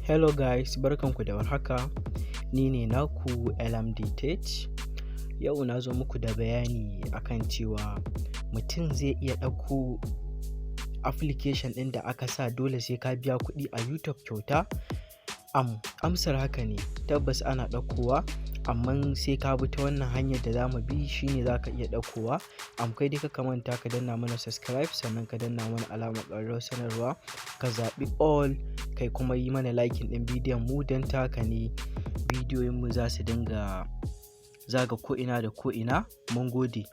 Hello guys, barkanku da warhaka. Ni ne naku LMD Tech. Yau na zo muku da bayani akan cewa mutum zai iya ɗauko application ɗin da aka sa dole sai ka biya kuɗi a YouTube kyauta. Amsar haka ne, tabbas ana ɗaukowa, amma sai ka bi ta wannan hanyar da zamu bi shine za ka iya ɗaukowa. Kai dai ka manta ka danna mana subscribe, sannan ka danna mana alamar ƙararrawar sanarwa, ka zaɓi all, kai kuma yi mana liking ɗin bidiyon mu, don ta haka ne bidiyoyin mu za su dinga zaga ko'ina da ko'ina. Mun gode.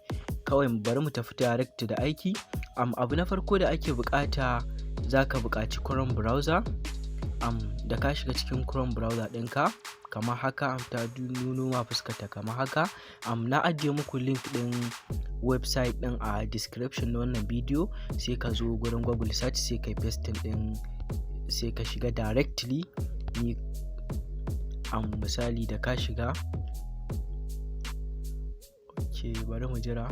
Kawai bari mu tafi direct da aiki. Abu na farko da ake buƙata, za ka buƙaci Chrome browser. Da ka shiga cikin Chrome browser ɗinka kamar haka, ta nuno ma fuskarta kamar haka. Na ajiye muku link ɗin website ɗin a description na wannan bidiyo. Sai ka zo gurin Google search, sai ka pasting ɗin, sai ka shiga directly. Ni misali da ka shiga, ok, bari mu jira.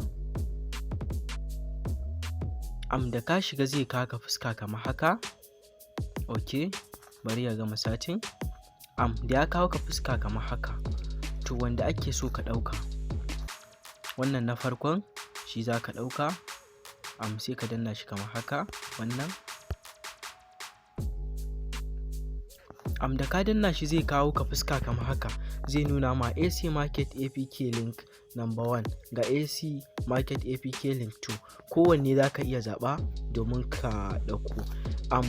Da ka shiga zai kaka fuska kamar haka. Ok, bari ya gama searching. Da ya kawo ka fuska kamar haka, to wanda ake so ka ɗauka, wannan na farkon shi za ka ɗauka. Sai ka danna shi kamar haka wannan. Da ka danna shi zai kawo ka fuska kamar haka, zai nuna ma AC Market APK link number 1, ga AC Market APK link 2. Kowanne za ka iya zaɓa domin ka ɗauko. A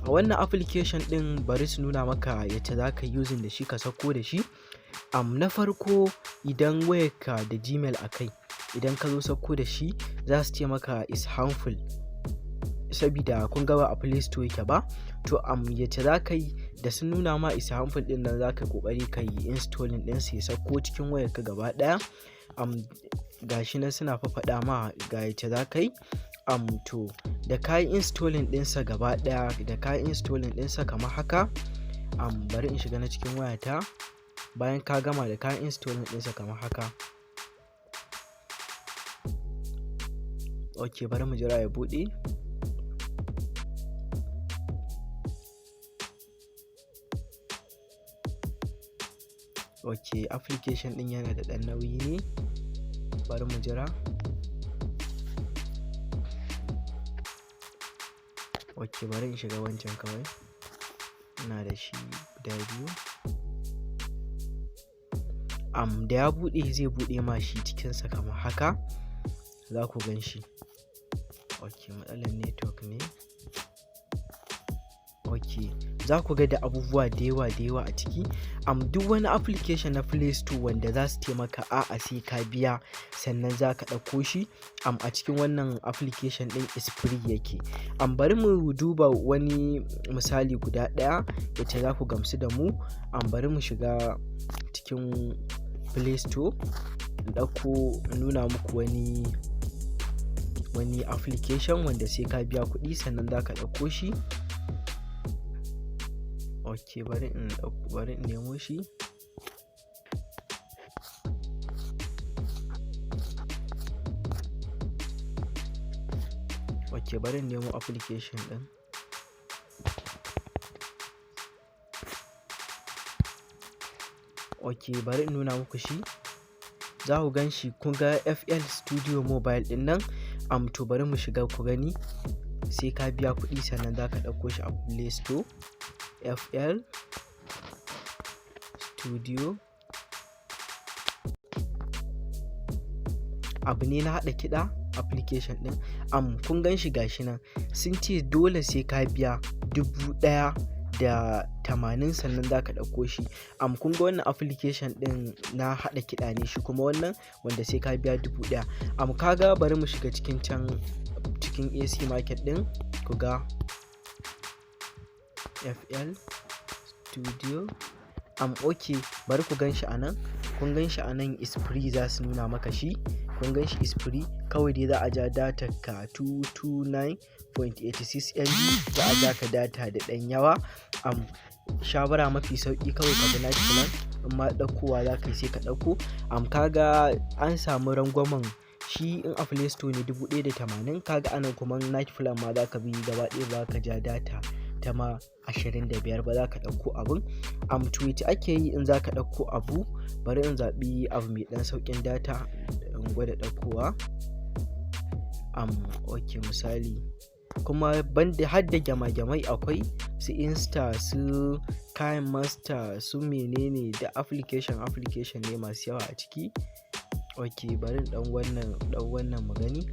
wannan application ɗin, bari su nuna maka yacce za ka using da shi ka sauko da shi. Na farko, idan wayarka da Gmail a kai, idan ka zo sauko da shi za su ce maka is harmful, sabida kun ga ba a Play Store yake ba. To yacce za ka yi da sun nuna ma is harmful ɗin nan, za ka yi ƙoƙari ka yi installing ɗin su ya sauko cikin wayarka gaba ɗaya. Gashi nan suna fafaɗa ma ga yacce za ka yi. To da ka yi installing ɗinsa gaba ɗaya, da ka yi installing ɗinsa kamar haka, bari in shiga na cikin wayata. Bayan ka gama da ka yi installing ɗinsa kamar haka, ok, bari mu jira ya buɗe. Ok, application ɗin yana da ɗan nauyi ne, bari mu jira. Ok, bari in shiga wancan kawai, ina da shi guda biyu. Da ya buɗe, zai buɗe ma shi cikinsa kamar haka, za ku gan shi. Ok, matsalar network ne. Ok, za ku ga da abubuwa da yawa da yawa a ciki. Duk wani application na Play Store wanda za su taimaka a'a sai ka biya sannan za ka ɗauko shi, a cikin wannan application ɗin is free yake. Bari mu duba wani misali guda ɗaya yacce za ku gamsu da mu. Bari mu shiga cikin Play Store in ɗauko in nuna muku wani application wanda sai ka biya kuɗi sannan za ka ɗauko shi. Ok, bari in ɗauko, bari in nemo shi. Ok, bari in nemo application ɗin. Ok, bari in nuna muku shi. Za ku gan shi, kun ga FL Studio Mobile ɗin nan. To bari mu shiga ku gani, sai ka biya kuɗi sannan za ka ɗauko shi a Play Store. FL Studio abu ne na haɗa kiɗa application ɗin. Kun gan shi, gashi nan sun ce dole sai ka biya 1,080 sannan za ka ɗauko shi. Kun ga wannan application ɗin na haɗa kiɗa ne shi kuma wannan wanda sai ka biya 1,000. Kaga bari mu shiga cikin can cikin AC Market ɗin, ku ga FL Studio. Ok, bari ku gan shi a nan. Kun gan shi a nan, is free za su nuna maka shi. Kun gan shi, is free. Kawai dai za a ja data ka 229.86 MB, za a ja ka data da ɗan yawa. Shawara mafi sauƙi, kawai ka bi night plan, in ma ɗaukowa za ka yi sai ka ɗauko. Kaga an samu rangwamen shi, in a Play Store ne 1,080, kaga anan kuma night plan ma za ka bi gaba ɗaya ba ka ja data ta ma 25 ba za ka ɗauko abun. Tweet ake yi in za ka ɗauko abu. Bari in zaɓi abu mai ɗan sauƙin data in gwada ɗaukowa. Ok, misali kuma banda har da gyama-gyamai, akwai su Insta, su KineMaster, su menene da application application ne masu yawa a ciki. Ok, bari in ɗan wannan, ɗau wannan mu gani.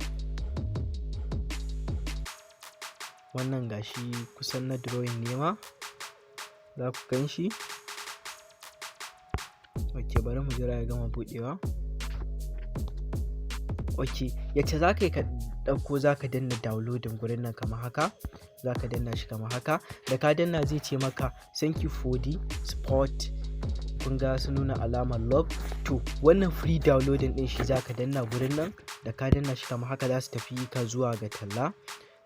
Wannan gashi kusan na drawing ne ma, za ku gan shi. Ok, bari mu jira ya gama buɗewa. Ok, yacce za ka yi ka ɗauko? Za ka danna downloading gurin nan kamar haka. Za ka danna shi kamar haka. Da ka danna, zai ce maka, "Thank you for the support." Kun ga sun nuna alamar love. To, wannan free downloading ɗin shi za ka danna gurin nan. Da ka danna shi kamar haka, za su tafi ka zuwa ga talla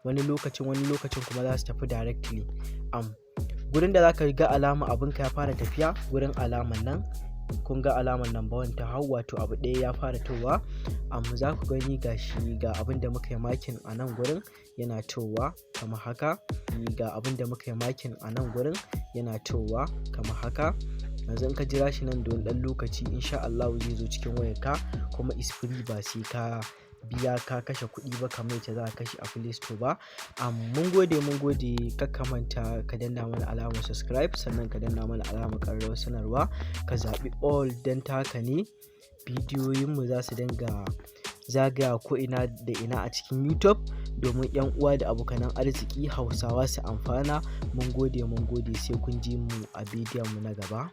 wani lokacin, wani lokacin kuma za su tafi directly. Gurin da za ka ga alama abinka ya fara tafiya, gurin alaman nan, kun ga alamar number one ta hau, wato abu ɗaya ya fara towa. Amma za ku gani, gashi ga abin da muka yi marking a nan gurin yana towa kamar haka. Ga abin da muka yi marking a nan gurin yana towa kamar haka. Yanzu in ka jira shi nan da wani ɗan lokaci, insha Allahu zai zo cikin wayarka, kuma is free, ba sai ka biya ka kashe kuɗi ba kamar yacce za ka kashe a Play Store ba. Mun gode, mun gode. Kar ka manta ka danna mana alamar subscribe, sannan ka danna mana alamar ƙararrawar sanarwa, ka zaɓi all, don ta haka ne bidiyoyinmu za su dinga zagaya ko ina da ina a cikin YouTube domin 'yan uwa da abokanan arziki Hausawa su amfana. Mun gode, mun gode, sai kun ji mu a bidiyon mu na gaba.